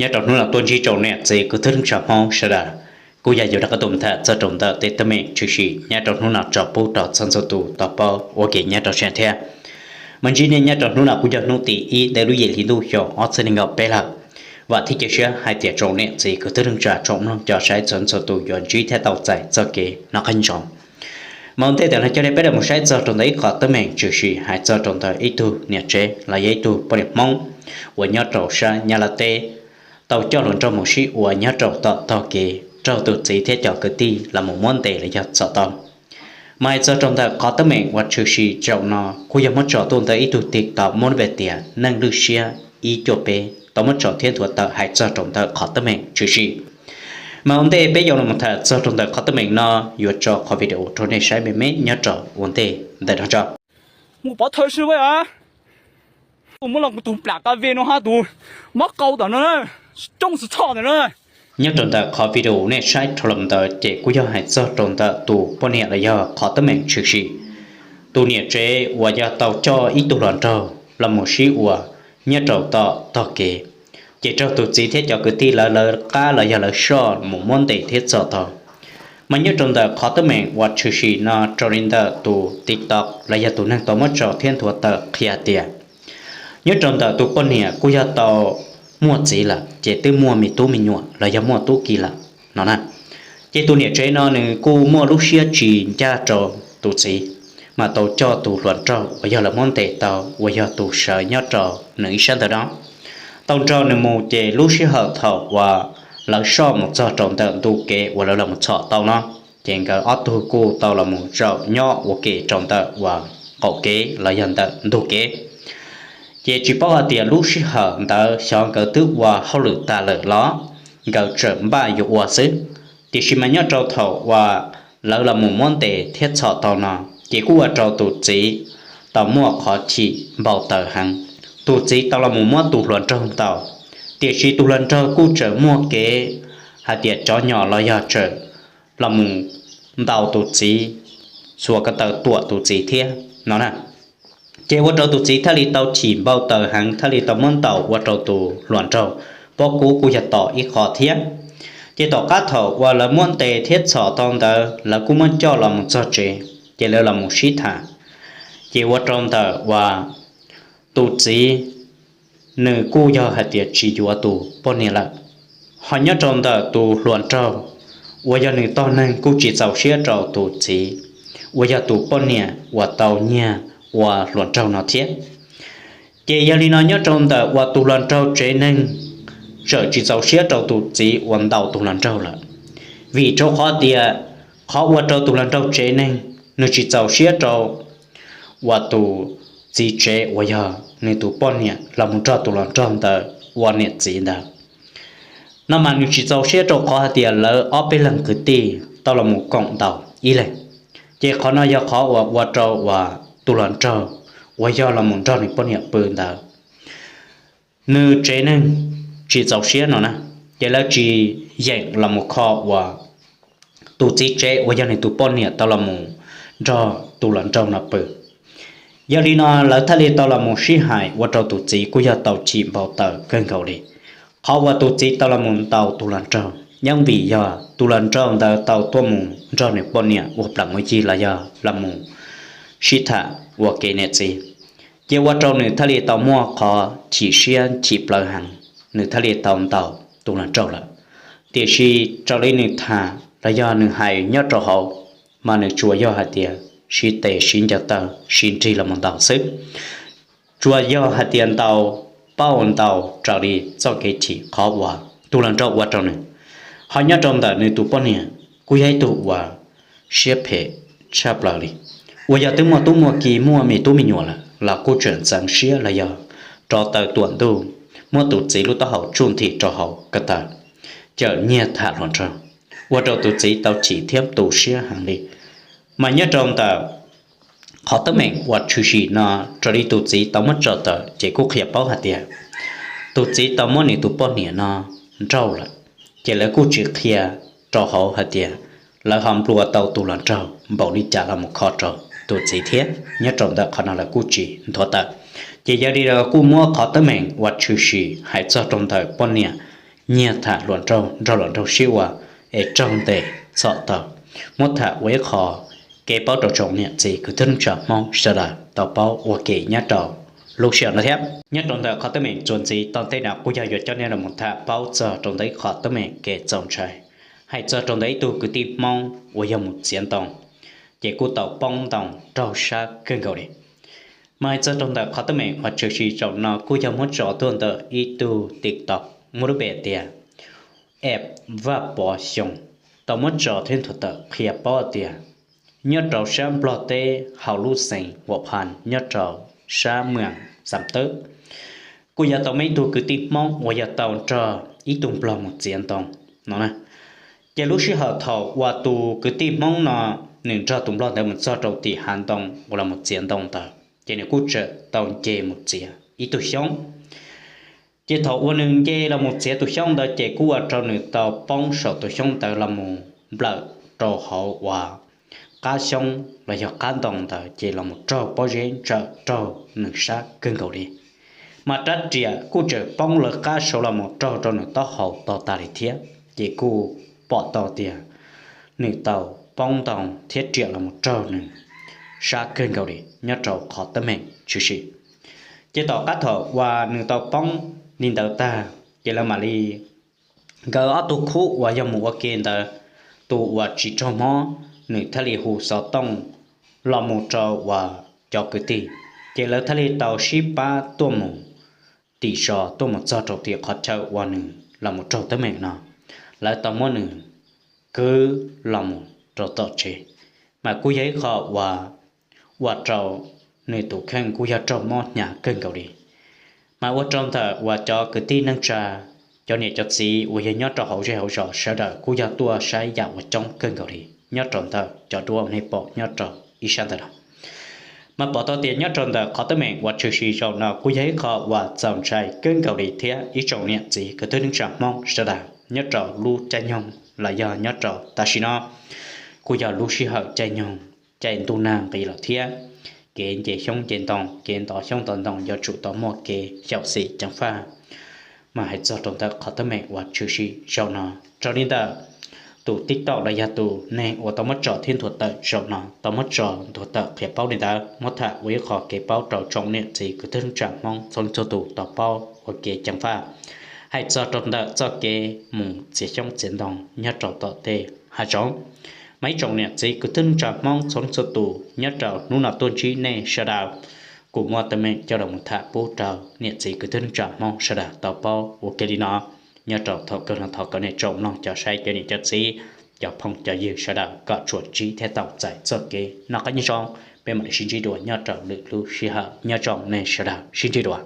Nyob rau hnub no tuaj ntsib rau niam txiv kwv tij neej tsa Hmoob sawv daws, kuj yog yuav rov qab tuaj tham txog rau ntawm tej teeb meem tshwm sim nyob rau hnub no tso pub rau txhua txhua tus tau paub ua ke nyob rau saum thiab. Mas ntsib nej nyob rau hnub no kuj yog hnub tim ib ntev lub yim hli ntuj xyoo ob txhiab nees nkaum peb lawm. Vam thiab cia siab hais tias tsoom niam txiv kwv tij neej tsa tsoom mloog cov saib txhua txhua tus yuav ntsib thiab tau txais txoj kev noj qab nyob zoo. Mas ua ntej tawm no coj nej peb los mus saib txog rau ntawm ib qho teeb meem tshwm sim hais txog rau ntawm ib tug niam tsev los yog ib tug poj niam Hmoob uas nyob rau sab Nyab Laj teb tau coj hluas nraug mus sib ua nyob rau tom tog kev raug tus txiv thiab cov kwv tij los mus muab ntes los yog txhom tau. Mas hais txog rau ntawm qhov teeb meem uas tshwm sim zaum no kuj yog muab tso tuaj ntawm ib tug TikTok muab npe tias Neej Lwj Siab ib cuaj peb tau muab tso thiab nthuav tawm hais txog rau ntawm qhov teeb meem tshwm sim. Mas ua ntej peb yuav los mus tham txog rau ntawm qhov teeb meem no, yuav tso qhov video rau nej saib me me nyob rau ua ntej ntawm no tso. Mus pov thawj si a, tus muab los tus plam ka ve no hab tus mob qau tom no, coob xwb txhoj ntawm no. Nyob rau ntawm qhov video nej saib dhau los ntawd ces kuj yog hais txog rau ntawm tus poj niam los yog qhov teeb meem tshwm sim. Tus niam tsev uas yog tau coj ib tug hluas nraug los mus sib ua nyob rau tom tog kev, ces raug tus txiv thiab cov kwv tij lawv lawv qab los yog lawv soj mus muab ntes thiab txhom tau. Mas nyob rau ntawm qhov teeb meem uas tshwm sim no raws li ntawm tus TikTok los yog tus neeg tau muab tso thiab nthuav tawm qhia tias, nyob rau ntawm tus poj niam kuj yog tau muaj txiv lawm ces twb muaj me tub me nyuam los yog muaj tub ki lawm no na. Ces tus niam tsev no nws kuj muaj lub siab tsis ncaj rau tus txiv, mas tau coj tus hluas nraug uas yog lawv muab ntes tau uas yog tus sawv nyob rau nws ib sab ntawm no tau nrog nws mus, ces lub sij hawm thaum uas lawv soj mus txog rau ntawm ntu kev uas lawv los mus txhom tau no, ces nkawd ob tug kuj tau los mus zaum nyob ua ke rau ntawm uas qaum kev los yog ntawm ntug kev. Ces tsis paub hais tias lub sij hawm ntawd xyov nkawd twb ua hauj lwm tas lawm los nkawd tseem npaj yuav ua xwb. Tiam sis mas nyob rau thaum uas lawv los mus muab ntes thiab txhom tau no, ces kuj ua rau tus txiv tau muaj qhov chim npau taws heev. Tus txiv tau los mus muab tus hluas nraug ntaus, tiam sis tus hluas nraug kuj tseem muaj kev hais tias cov nyom los yog tseem los mus ntaus tus txiv, xuas ko taw tuam tus txiv thiab no na. Ces ua rau tus txiv thiaj li tau chim npau taws heev, thiaj li tau muab ntaus ua rau tus hluas nraug pob kub kuj yog tom ib qho thiab. Ces tom qab thaum uas lawv muab ntes thiab txhom tau ntawd, lawv kuj muab coj los mus txog tsev, ces lawv los mus sib tham. Ces ua rau ntawm uas tus txiv nws kuj yog hais tias tsis yuav tus poj niam lawm. Ho nyob rau ntawm tus hluas nraug uas yog nws tog neeg kuj tsis txaus siab rau tus txiv uas yog tus poj niam uas tau nyiag ua hluas nraug no thiab. Ces yog li no nyob rau ntawm uas tus hluas nraug tsev neeg tseem tsis txaus siab rau tus txiv uas ntaus tus hluas nraug lawm, vim rau qhov tias qhov ua rau tus hluas nraug tsev neeg nws tsis txaus siab rau uas tus txiv tsev uas yog nws tus poj niam los mus nrog tus hluas nraug ntawd ua niam txiv ntawd no mas nws tsis txaus siab rau qhov hais tias lawv ob peb leeg kwv tij tau los mus koom ntaus ib leeg. Ces qhov no yog qhov uas ua rau uas tus hluas nraug uas yog los mus nrog nws poj niam pw ntawd, nws tsev neeg tsis txaus siab no na, ces lawv tsis yeem los mus kho uas tus txiv tsev uas yog nws tus poj niam tau los mus nrog tus hluas nraug no pw. Yog li no lawv thiaj li tau los mus sib hais ua rau tus txiv kuj yog tau chim npau taws kawg nkaus li. Qhov uas tus txiv tau los mus ntaus tus hluas nraug yeej vim yog tus hluas nraug ntawd tau tuaj mus nrog nws poj niam ua plees ua yi los yog los mus sib tham ua kev niam txiv, ces ua rau nws thiaj li tau muaj qhov chim siab chim plawv heev, nws thiaj li tau ntaus tus hluas nraug lawm. Tiam sis raws li nws tham los yog nws hais nyob rau hauv, mas nws tsuas yog hais tias siv tes siv ncaws taw siv nrig los mus ntaus xwb, tsuas yog hais tias ntaus pauj ntaus raws li txoj kev chim qhov uas tus hluas nraug ua rau nws. Ho nyob rau ntawm nws tus poj niam kuj yog ib tug uas siab phem tshaj plaws li, uas yog twb muaj tub muaj ki muaj me tub me nyuam lawm los kuj tseem ntxeev siab los yog rov taw tuam ntuj, muab tus txiv lub taub hau tsuj nthi rau hauv ko taw, cawm nyiag tham hluas nraug, ua rau tus txiv tau chim thiab tu siab heev li. Mas nyob rau ntawm qhov teeb meem uas tshwm sim no, raws li tus txiv tau muab tso tawm ces kuj qhia paub hais tias tus txiv tau muab nws tus poj niam no nrauj lawm, ces lawv kuj tsis qhia rau hauv hais tias lawv ho nplua tau tus hluas nraug npaum li cas los mus kho rau tus txiv thiab. Nyob rau ntawm qhov no lawv kuj tsis nthuav tawm. Ces yog li kuj muab qhov teeb meem uas tshwm sim hais txog rau ntawm poj niam nyiag tham hluas nraug nrog hluas nraug sib ua es raug ntes txhom tau. Muab tham ua ib qho kev paub rau tsoom niam txiv kwv tij neej tsa Hmoob sawv daws tau paub ua ke nyob rau lub sij hawm no thiab. Nyob rau ntawm qhov teeb meem txuas ntxiv tom ntej no kuj yog yuav coj nej los tham paub txog rau ntawm ib qho teeb meem kev txaus ntshai, hais txog rau ntawm ib tug kwv tij Hmoob uas yog mus txiav ntoo, ces kuj tau poob ntoo raug sab kawg nkaus li. Mas hais txog rau ntawm qhov teeb meem uas tshwm sim zaum no kuj yog muab tso tuaj ntawm ib tug TikTok muaj lub npe tias Ej Vaj Pov Xyooj, tau muab tso thiab nthuav tawm qhia paub tias nyob rau sab Nplog teb hauv lub xeev Huam Phas nyob rau sab Muas Xam Tawb, kuj yog tau muaj ib tug kwv tij Hmoob uas yog tau nrog ib tug Nplog mus txiav ntoo no na. Ces lub sij hawm thaum uas tus kwv tij Hmoob no nws nrog tus Nplog ntawd mus txog rau tim hav ntoo uas los mus txiav ntoo ntawd, ces nws kuj tseem tau nce mus txiav ib tug xyoob. Ces thaum uas nws nce los mus txiav tus xyoob ntawd ces kuj ua rau nws tau poob saum tus xyoob ntawd los mus nplawm rau hauv uas qab xyoob los yog qab ntoo ntawd ces los mus raug pob zeb ntsawm raug nws sab kawg nkaus li. Mas rab riam kuj tseem poob lawv qab saud los mus raug rau nws taub hau to tas li thiab. Ces kuj pom tau tias nws tau poob ntoo thiab riam los mus raug nws sab kawg nkaus li nyob rau qhov teeb meem tshwm sim. Ces tom qab thaum uas nws tau poob li ntawd tag, ces lawv mam li nkawd ob tug khub uas yog mus ua ke ntawd, tus uas tsis raug mob nws thiaj li hu xov tooj los mus rau uas cov kwv tij, ces lawv thiaj li tau sib pab tuaj mus tim zos tuaj mus txog rau tim qhov chaw uas nws los mus raug teeb meem no, lawv tau muab nws kwv los mus rau tom tsev. Mas kuj yog ib qho uas ua rau nws tus kheej kuj yog raug mob hnyav kawg nkaus li. Mas ua rau ntawm uas cov kwv tij neej tsa, cov niam cov txiv uas yog nyob rau hauv zej hauv zos sawv daws kuj yog tuaj saib yam uas coob kawg nkaus li nyob rau ntawm cov duab uas nej pom nyob rau ib sab ntawm no. Mas pom tau tias nyob rau ntawm qhov teeb meem uas tshwm sim zaum no kuj yog ib qho uas txaus ntshai kawg nkaus li thiab ib tsoom niam txiv kwv tij neej tsa Hmoob sawv daws nyob rau lub caij nyoog los yog nyob rau tam sim no kuj yog lub sij hawm caij nyoog, caij ntuj nag nqis los thiab, kev nce xyoob nce ntoo, kev ntov xyoob ntov ntoo yuav tsum tau muaj kev xyaum xim ceev faj. Mas hais txog rau ntawm qhov teeb meem uas tshwm sim zaum no, raws li ntawm tus TikTok los yog tus neeg uas tau muab tso thiab nthuav tawm zaum no tau muab tso nthuav tawm qhia paub li ntawd, muab tham ua ib qho kev paub rau tsoom niam txiv kwv tij neej tsa Hmoob txhua leej txhua tus tau paub ua kev ceev faj. Hais txog rau ntawm txoj kev mus txiav xyoob txiav ntoo nyob rau tom tej hav zoov, mas ib tsoom niam txiv kwv tij neej tsa Hmoob txhua leej txhua tus nyob rau hnub no tuaj ntsib nej sawv daws, kuv muaj teeb meem coj los mus tham pub rau niam txiv kwv tij neej tsa Hmoob sawv daws tau paub ua ke li no. Nyob rau thaum kawg no thov kom nej tsoom mloog cov saib cov niam cov txiv, cov phooj cov ywg sawv daws kom tsuas ntsib thiab tau txais txoj kev noj qab nyob zoo. Peb mam li sib ntsib dua nyob rau lwm lub sij hawm, nyob zoo nej sawv daws, sib ntsib dua.